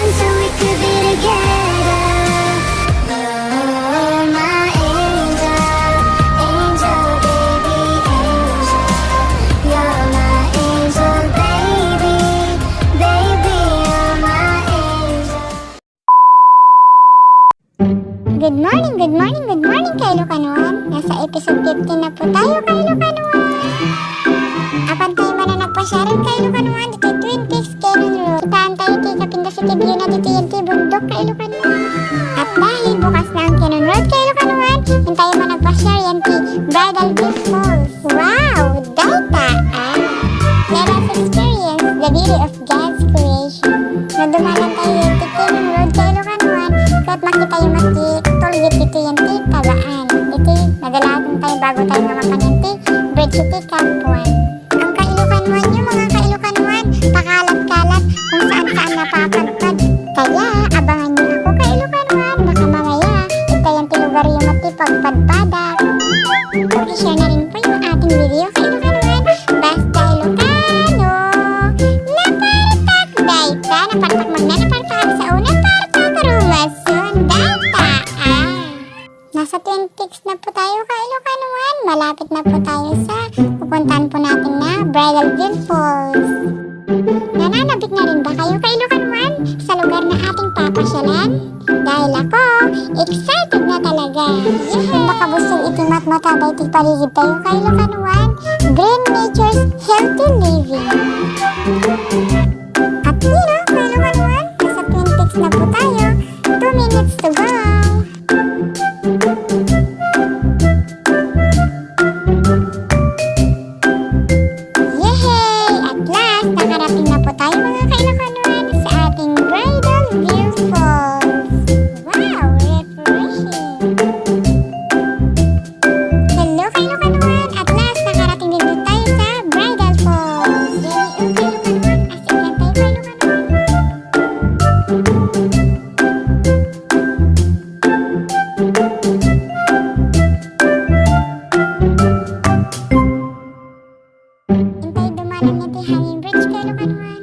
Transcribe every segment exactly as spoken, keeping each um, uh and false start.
So we could be together. You're my angel, angel, baby, angel. You're my angel, baby, baby, you're my angel. Good morning, good morning, good morning, ka-Ilocanoan. Nasa episode fifteen na po tayo, ka-Ilocanoan. Apan tayo man na nagpasiar, ka-Ilocanoan, dito Twin Peaks Canyon Road. Kitaan tayo ti kapinda sa view na dito yan ti bundok, ka-Ilocanoan. At dahil bukas na ang Canyon Road, ka-Ilocanoan, yan tayo man nagpasiar yan ti Bridal Veil Falls. Wow! Dayta, ah! Let us experience the beauty of God's creation. No dumalan tayo yan ti Canyon Road, ka-Ilocanoan, ket makita tayo met ti toll gate dito yan ti Tabaan. Iti nadalagan tayo bago tayo nga mapan yan ti bridge iti Camp Juan. Ang ka-Ilocanoan yo, mga ka-Ilocanoan, pakalat-kalat kung saan-saan napapadpad. Kaya, abangan yo ako, ka-Ilocanoan, baka mamaya, ita yan ti lugar yo met ti pagpadpadak. Paki-share na rin po yung ating video, ka-Ilocanoan. Basta Ilocano, napartak dayta, napartak magna, napartak sa una, napartak rumason, dayta, ah. Nasa Twin Peaks na po tayo, ka-Ilocanoan. Malapit na po tayo sa pupuntahan po natin na Bridal Veil Falls. Nananabik na rin ba kayo, ka-Ilocanoan, sa lugar na ating papasyalan? Dahil ako, excited na talaga. Yehey! Makabusog iti matmata daytoy paligid tayo, ka-Ilocanoan. Green nature's healthy living. At yun, ka-Ilocanoan, nasa Twin Peaks na po tayo. Two minutes to go. Yehey! At last, nakarating na po tayo, mga ka-Ilocanoan, sa ating Bridal Veil Falls. Wow! Refreshing! Hello, ka-Ilocanoan! At last, nakarating din po tayo sa Bridal Falls. Yehey! Oh, ka-Ilocanoan! As in, yan tayo, ka-Ilocanoan! Intay dumanan iti hanging bridge, ka-Ilocanoan.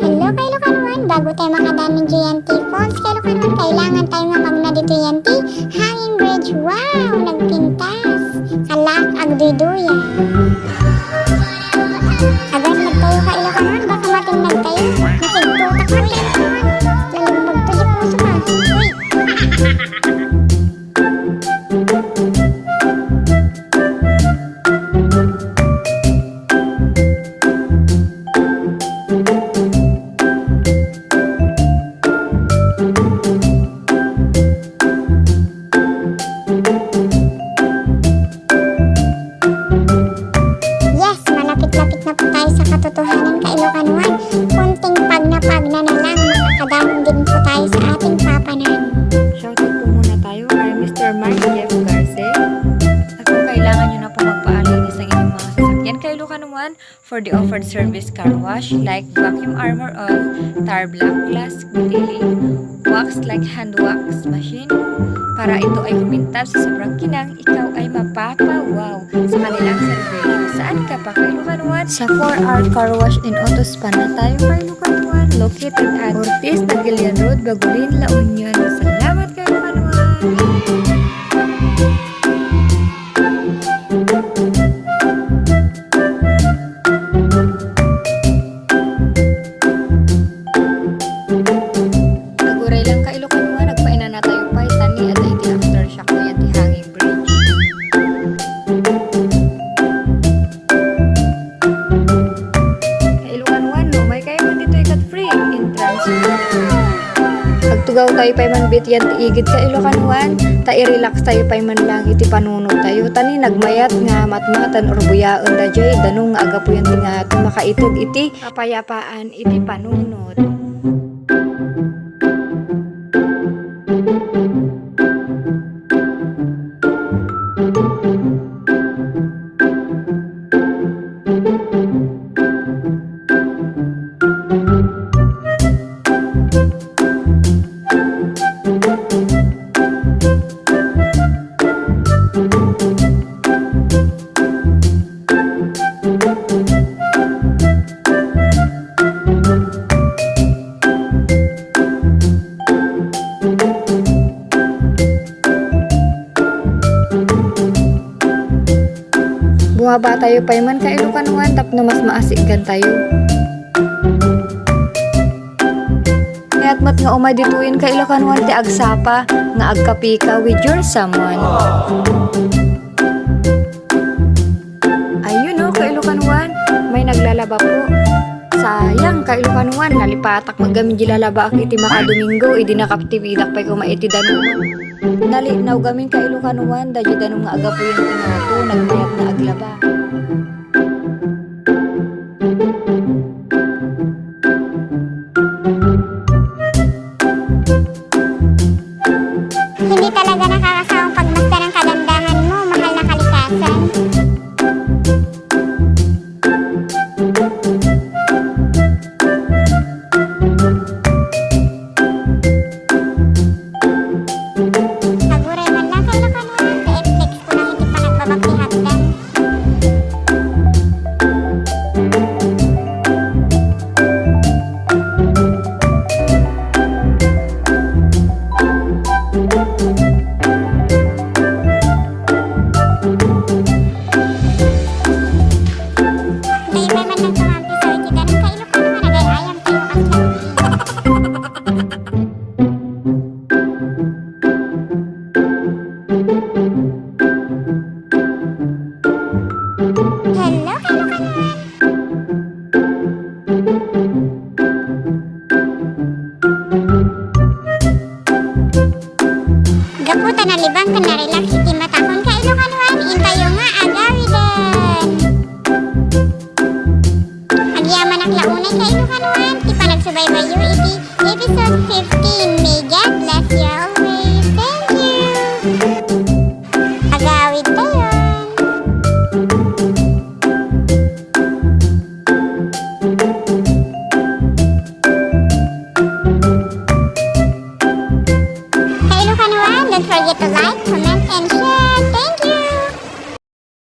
Hello, ka-Ilocanoan. Bago tayo makadanan diyan ti falls, ka-Ilocanoan, kailangan tayo nga magna dito yan ti hanging bridge. Wow! Nagpintas. Kalak, agduyduya. Agan, nagtayo, ka-Ilocanoan. Baka mating nagtayo. Nakigtutak ko, ka-Ilocanoan. Lalim magtuyo puso ka. Uy! Yes, malapit-lapit na po tayo sa katotohanan, ka-Ilocanoan. Konting pagnapagna na lang, makakadanon din po tayo sa ating papanan. Shoutout po muna tayo kay Mister Mark Jeff Garce. At kung kailangan nyo na po magpaalinis ng inyong mga sasakyan, ka-Ilocanoan, for the offered service car wash like vacuum armor oil, tar black glass detailing, wax like hand wax machine, para ito ay kumintab sa sobrang kinang, ikaw ay mapapa-wow sa kanilang serbisyo. Saan ka pa, ka-Ilocanoan? Sa four R Car Wash and Auto Spa na tayo, ka-Ilocanoan, located at Ortiz Tagilian Road, Bagulin, La Union. Salamat, ka-Ilocanoan! Aguray lang, ka-Ilocanoan, nagpainanatayo pay, ta ni adda iti aftershock no yan ti hanging bridge. Ka-Ilocanoan, no, umay kayo man ditoy ket free entrance fee. Agtugaw tayo pay man bet yan ti igid, ka-Ilocanoan, ta i-relax tayo pay man lang iti panunot tayo. Ta ni nagmayat nga matmatan or buyaen daydiay danum nga agapuyan ti nga tumakaiteg iti kapayapaan iti panunot. Pabatayo pay man ka Ilokanuan tapno mas maasigantayo. Kayat met nga umay ditoyen ka Ilokanuan ti agsapa nga agkapika with your someone. Ayun, no, ka Ilokanuan, may naglalaba po. Sayang, ka Ilokanuan, nalipatak met gamin di lalabaak iti makadomingo, idi nakaptipidak pay koma iti danum. Nalinaw gamin ka Ilokanuan, daydi danum nga agapuyan ti ngato, nagmayat nga aglaba. Hindi talaga nakakasawang pagmasdan ang kagandahan mo, mahal na kalikasan. Aguray man lang kayo, Ilokanuan, ti i-flex ko lang iti panagbabakti hagdan. Daytoy man lang tumampisaw iti danum ka Ilokanuan, agay-ayam tayo kasla. Hello, ka Ilokanuan. Gapu ta nalibang ken narelax iti matakon ka Ilokanuan, intayo nga agawiden. Agyamanak la unay ka Ilokanuan ti panagsubaybayyo iti episode fifteen. May God bless